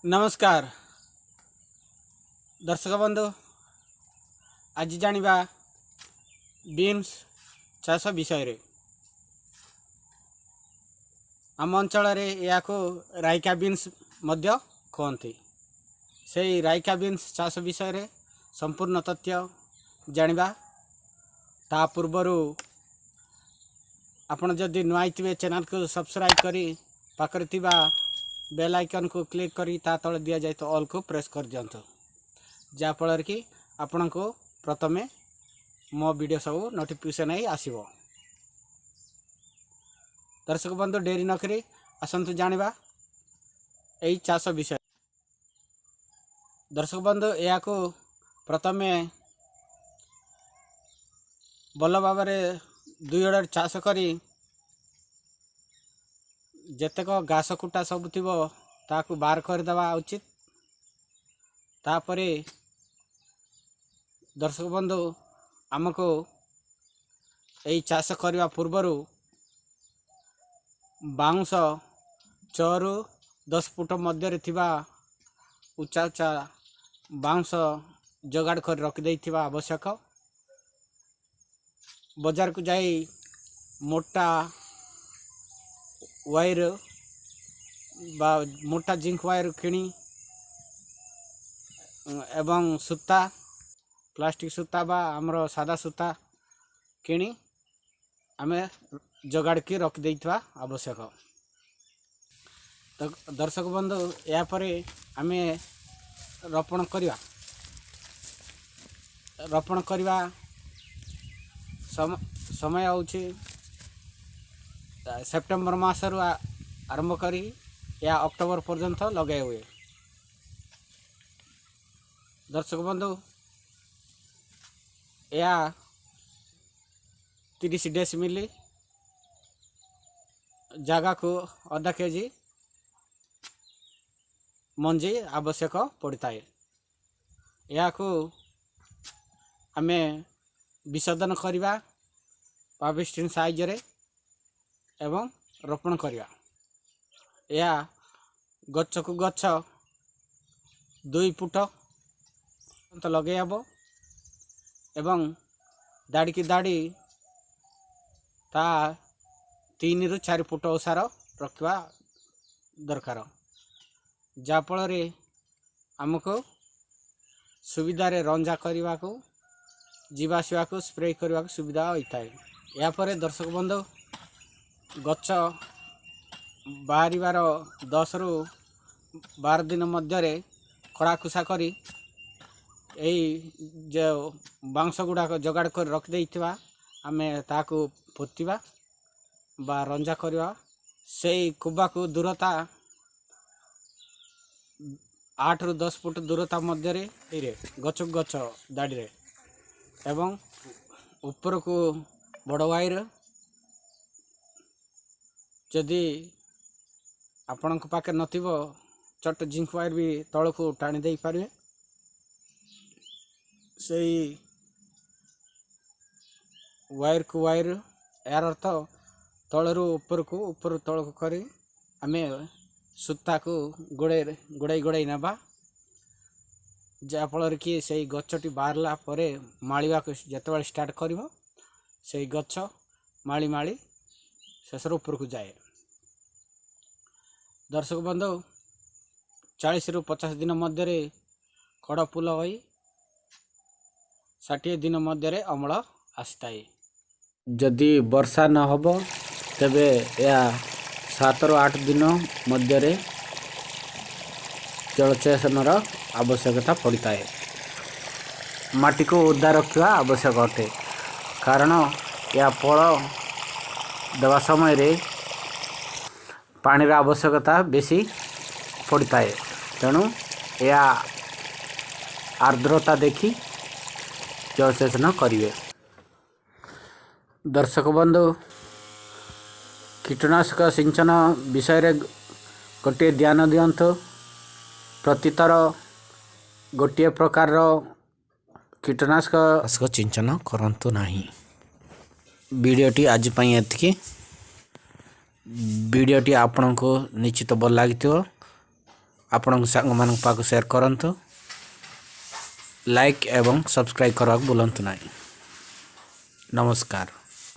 ନମସ୍କାର ଦର୍ଶକ ବନ୍ଧୁ, ଆଜି ଜାଣିବା ବିନ୍ସ ଚାଷ ବିଷୟରେ। ଆମ ଅଞ୍ଚଳରେ ଏହାକୁ ରାଇକା ବିନ୍ସ ମଧ୍ୟ କୁହନ୍ତି। ସେଇ ରାଇକା ବିନ୍ସ ଚାଷ ବିଷୟରେ ସମ୍ପୂର୍ଣ୍ଣ ତଥ୍ୟ ଜାଣିବା। ତା ପୂର୍ବରୁ ଆପଣ ଯଦି ନୂଆ ହେଇଥିବେ, ଚ୍ୟାନେଲକୁ ସବସ୍କ୍ରାଇବ୍ କରି ପାଖରେ ଥିବା ବେଲ୍ ଆଇକନ୍କୁ କ୍ଲିକ୍ କରି ତା ତଳେ ଦିଆଯାଇଥିବା ଅଲ୍କୁ ପ୍ରେସ୍ କରିଦିଅନ୍ତୁ, ଯାହାଫଳରେ କି ଆପଣଙ୍କୁ ପ୍ରଥମେ ମୋ ଭିଡ଼ିଓ ସବୁ ନୋଟିଫିକେସନ୍ ହେଇ ଆସିବ। ଦର୍ଶକ ବନ୍ଧୁ, ଡେରି ନକରି ଆସନ୍ତୁ ଜାଣିବା ଏଇ ଚାଷ ବିଷୟ। ଦର୍ଶକ ବନ୍ଧୁ, ଏହାକୁ ପ୍ରଥମେ ଭଲ ଭାବରେ ଦୁଇ ଅଡ଼ରେ ଚାଷ କରି ଯେତେକ ଘାସ କୁଟା ସବୁ ଥିବ, ତାକୁ ବାହାର କରିଦେବା ଉଚିତ। ତାପରେ ଦର୍ଶକ ବନ୍ଧୁ, ଆମକୁ ଏଇ ଚାଷ କରିବା ପୂର୍ବରୁ ବାଉଁଶ 6ରୁ 10 ଫୁଟ ମଧ୍ୟରେ ଥିବା ଉଚ୍ଚା ଉଚ୍ଚା ବାଉଁଶ ଯୋଗାଡ଼ କରି ରଖିଦେଇଥିବା ଆବଶ୍ୟକ। ବଜାରକୁ ଯାଇ ମୋଟା ୱାଇର୍ ବା ମୋଟା ଜିଙ୍କ ୱାଇର୍ କିଣି ଏବଂ ସୂତା, ପ୍ଲାଷ୍ଟିକ୍ ସୂତା ବା ଆମର ସାଦା ସୂତା କିଣି ଆମେ ଯୋଗାଡ଼ିକି ରଖିଦେଇଥିବା ଆବଶ୍ୟକ। ତ ଦର୍ଶକ ବନ୍ଧୁ, ଏହାପରେ ଆମେ ରୋପଣ କରିବା। ରୋପଣ କରିବା ସମୟ ହେଉଛି ସେପ୍ଟେମ୍ବର ମାସରୁ ଆରମ୍ଭ କରି ଏହା ଅକ୍ଟୋବର ପର୍ଯ୍ୟନ୍ତ ଲଗାଇ ହୁଏ। ଦର୍ଶକ ବନ୍ଧୁ, ଏହା 30 ଡେସିମିଲି ଜାଗାକୁ ଅଧା କେଜି ମଞ୍ଜି ଆବଶ୍ୟକ ପଡ଼ିଥାଏ। ଏହାକୁ ଆମେ ବିଶୋଧନ କରିବା ପାବିଷ୍ଟିନ୍ ସାହାଯ୍ୟରେ ଏବଂ ରୋପଣ କରିବା। ଏହା ଗଛକୁ ଗଛ 2 ଫୁଟ ଲଗାଇ ହେବ ଏବଂ ଦାଡ଼ିକି ଦାଡ଼ି ତା 3ରୁ 4 ଫୁଟ ଓସାର ରଖିବା ଦରକାର, ଯାହାଫଳରେ ଆମକୁ ସୁବିଧାରେ ରଞ୍ଜା କରିବାକୁ, ଯିବା ଆସିବାକୁ, ସ୍ପ୍ରେ କରିବାକୁ ସୁବିଧା ହୋଇଥାଏ। ଏହାପରେ ଦର୍ଶକ ବନ୍ଧୁ, ଗଛ ବାହାରିବାର 10ରୁ 12 ଦିନ ମଧ୍ୟରେ ଖଡ଼ା ଖୁସା କରି ଏଇ ଯେଉଁ ବାଉଁଶ ଗୁଡ଼ାକ ଯୋଗାଡ଼ କରି ରଖିଦେଇଥିବା, ଆମେ ତାହାକୁ ପୋତିବା ବା ରଞ୍ଜା କରିବା। ସେଇ କୁବାକୁ ଦୂରତା 8ରୁ 10 ଫୁଟ ଦୂରତା ମଧ୍ୟରେ ଏଇରେ ଗଛକୁ ଗଛ ଦାଡ଼ିରେ ଏବଂ ଉପରକୁ ବଡ଼ ୱାଇର୍ ଯଦି ଆପଣଙ୍କ ପାଖରେ ନଥିବ, ଛୋଟ ଜିଙ୍କ ୱାଇର୍ ବି ତଳକୁ ଟାଣି ଦେଇପାରିବେ। ସେଇ ୱାଇର୍କୁ ୱାଇର୍, ଏହାର ଅର୍ଥ ତଳରୁ ଉପରକୁ, ଉପରୁ ତଳକୁ କରି ଆମେ ସୂତାକୁ ଗୋଡ଼େଇ ଗୋଡ଼େଇ ଗୋଡ଼େଇ ନେବା, ଯାହାଫଳରେ କି ସେଇ ଗଛଟି ବାହାରିଲା ପରେ ମାଳିବାକୁ ଯେତେବେଳେ ଷ୍ଟାର୍ଟ କରିବ, ସେଇ ଗଛ ମାଳି ମାଳି ଶେଷରେ ଉପରକୁ ଯାଏ। ଦର୍ଶକ ବନ୍ଧୁ, 40ରୁ 50 ଦିନ ମଧ୍ୟରେ କଡ଼ ଫୁଲ ହୋଇ 60 ଦିନ ମଧ୍ୟରେ ଅମଳ ଆସିଥାଏ। ଯଦି ବର୍ଷା ନ ହେବ, ତେବେ ଏହା 7ରୁ 8 ଦିନ ମଧ୍ୟରେ ଜଳସେଚନର ଆବଶ୍ୟକତା ପଡ଼ିଥାଏ। ମାଟିକୁ ଓଦା ରଖିବା ଆବଶ୍ୟକ ଅଟେ, କାରଣ ଏହା ଫଳ ଦେବା ସମୟରେ ପାଣିର ଆବଶ୍ୟକତା ବେଶୀ ପଡ଼ିଥାଏ। ତେଣୁ ଏହା ଆର୍ଦ୍ରତା ଦେଖି ଜଳସେଚନ କରିବେ। ଦର୍ଶକ ବନ୍ଧୁ, କୀଟନାଶକ ସିଞ୍ଚନ ବିଷୟରେ ଗୋଟିଏ ଧ୍ୟାନ ଦିଅନ୍ତୁ। ପ୍ରତିଥର ଗୋଟିଏ ପ୍ରକାରର କୀଟନାଶକ ସିଞ୍ଚନ କରନ୍ତୁ ନାହିଁ। ଭିଡ଼ିଓଟି ଆଜି ପାଇଁ ଏତିକି। ଭିଡ଼ିଓଟି ଆପଣଙ୍କୁ ନିଶ୍ଚିତ ଭଲ ଲାଗିଥିବ। ଆପଣଙ୍କ ସାଙ୍ଗମାନଙ୍କ ପାଖକୁ ସେୟାର କରନ୍ତୁ। ଲାଇକ୍ ଏବଂ ସବସ୍କ୍ରାଇବ୍ କରିବାକୁ ଭୁଲନ୍ତୁ ନାହିଁ। ନମସ୍କାର।